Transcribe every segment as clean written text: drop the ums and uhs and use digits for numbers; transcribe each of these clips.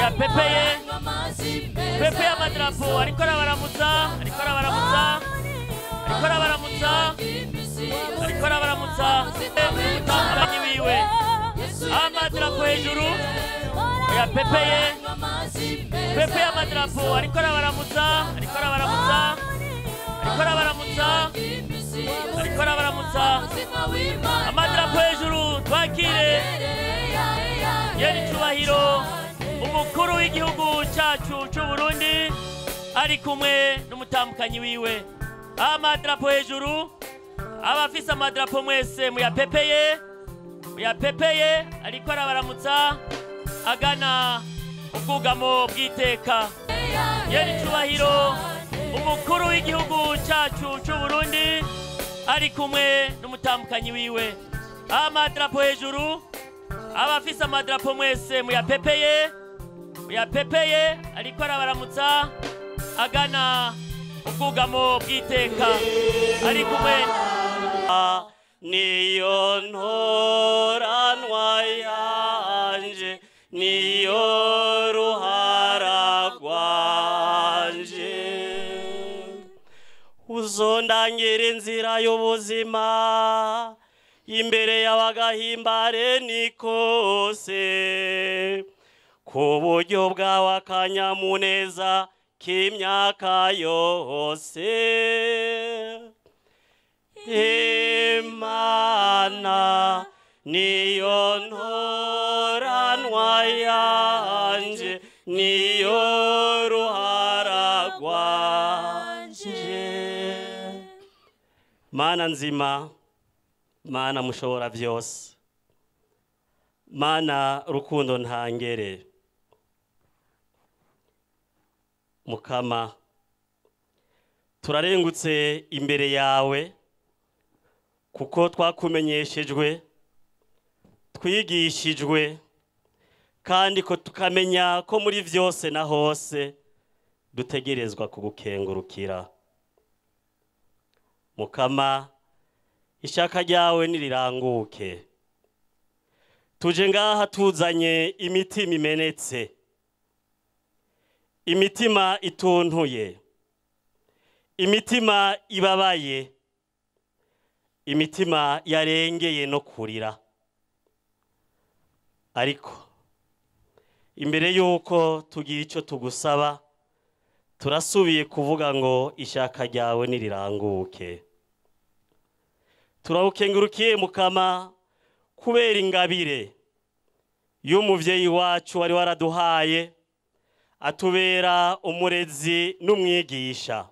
Muyapepeye, pepeye amadarapo, ariko arabaramutsa, ariko arabaramutsa, ariko arabaramutsa, ariko arabaramutsa abanyi wiwe. Amadarapo hejuru, muyapepeye, pepeye amadarapo, ariko arabaramutsa, ariko arabaramutsa, ariko arabaramutsa, ariko arabaramutsa. Amadarapo hejuru, twakire yeri cyubahiro umukuru w'igihugu cyacu cy'u Burundi ari kumwe n'umutambukanyi wiwe. Amadarapo hejuru, abafise amadarapo mwese muyapepeye, muyapepeye, ariko arabaramutsa agana ubwugamo bw'iteka. Yeri cyubahiro umukuru w'igihugu cyacu cy'u Burundi ari kumwe n'umutambukanyi wiwe. Amadarapo hejuru, abafise amadarapo mwese muyapepeye, muyapepeye, ariko arabaramutsa agana ubwugamo bw'iteka ari kumwe. Niyo ntoranwa yanje, niyo ruhara rwanje, uzondangira inzira y'ubuzima, imbere y'abagahimbare ni kose, ku buryo bwawe akanyamuneza k'imyaka yose. Imana niyo ntoranwa yanje, niyo ruhara rwanje. Mana nzima, Mana mushobora byose, Mana rukundo ntangere, Mukama turarengutse imbere yawe, kuko twakumenyeshejwe, twigishijwe, kandi ko tukamenya ko muri vyose na hose dutegerezwa kugukengurukira. Mukama, ishaka ryawe niriranguke. Tuje ngaha tuzanye imitima imenetse, imitima ituntuye, imitima ibabaye, imitima yarengeye no kurira. Ariko imbere yuko tugira icyo tugusaba, turasubiye kuvuga ngo ishaka ryawe niriranguke. Turawukengurukiye Mukama kubera ingabire y'umuvyeyi wacu wari waraduhaye, atubera umurezi n'umwigisha,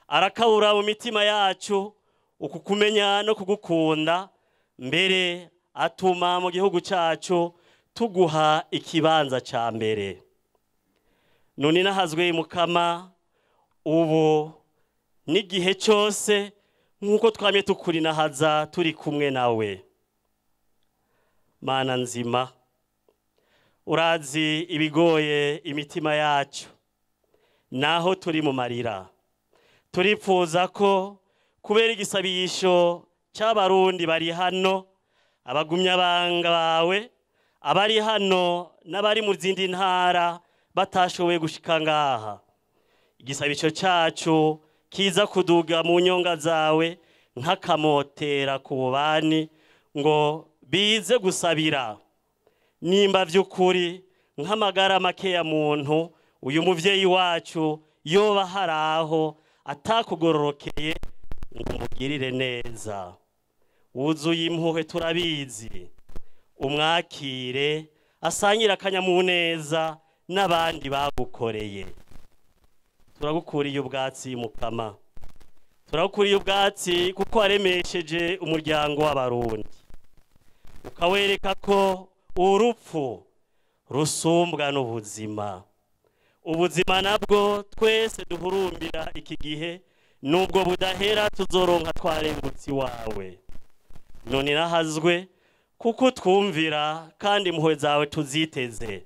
arakabura mu mitima yacu ukukumenya no kugukunda, mbere atuma mu gihugu cyacu tuguha ikibanza ca mbere. None nahazwe Mukama ubu n'igihe cyose nkuko twamye tukurinahaza turi kumwe nawe. Mana nzima, urazi ibigoye imitima yacu, naho turi mu marira. Turipfuza ko kubera igisabisho cy'abarundi bari hano, abagumya banga bawe abari hano n'abari mu zindi ntara batashoboye gushika ngaha, igisabisho cyacu kiza kuduga mu nyonga zawe nk'akamotera ku bubani, ngo bize gusabira nimba vy'ukuri nk'amagara make ya muntu uyu muvyeyi wacu yoba haraho atakugororokeye ngo umugirire neza. Wuzuye impuhwe turabizi, umwakire asangire akanyamuneza n'abandi bagukoreye. Turagukuriye ubwatsi Mukama, turagukuriye ubwatsi kuko waremesheje umuryango w'abarundi, ukawereka ko urupfu rusumbwa n'ubuzima. Ubuzima nabwo twese duhurumbira iki gihe, nubwo budahera tuzoronka twarengutse iwawe. None nahazwe kuko twumvira kandi impuhwe zawe tuziteze.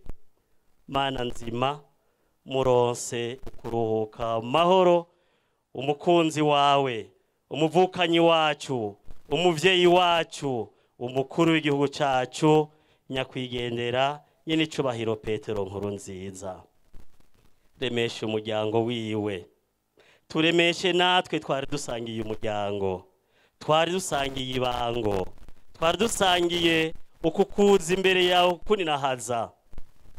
Mana nzima, muronse kuruhuka mahoro umukunzi wawe, umuvukanyi wacu, umuvyeyi wacu, umukuru w'igihugu cacu nyakwigendera Nyenicubahiro Petero Nkuru Nziza, remesha umuryango wiwe, turemeshe natwe twari dusangiye umuryango, twari dusangiye ibango, twari dusangiye ukukuza imbere yawe kuninahaza.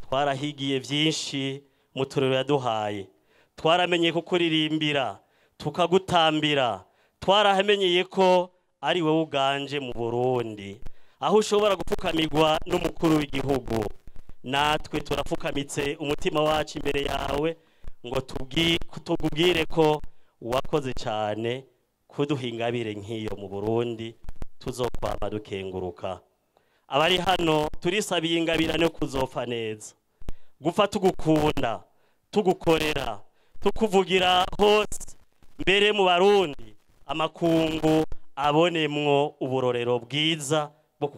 Twarahigiye byinshi mu turero yaduhaye, twaramenye kukuririmbira tukagutambira, twarahamenyeye ko ari wowe uganje mu Burundi, aho ushobora gupfukamirwa n'umukuru w'igihugu. Natwe turapfukamitse umutima wacu imbere yawe ngo tubwire ko wakoze cyane kuduha ingabire nk'iyo mu Burundi, tuzokwama dukenguruka. Abari hano turisabiye ingabirane yo kuzopfa neza, gupfa tugukunda, tugukorera, tukuvugira hose, mbere mu Barundi amakungu abonemwo uburorero bwiza bwo.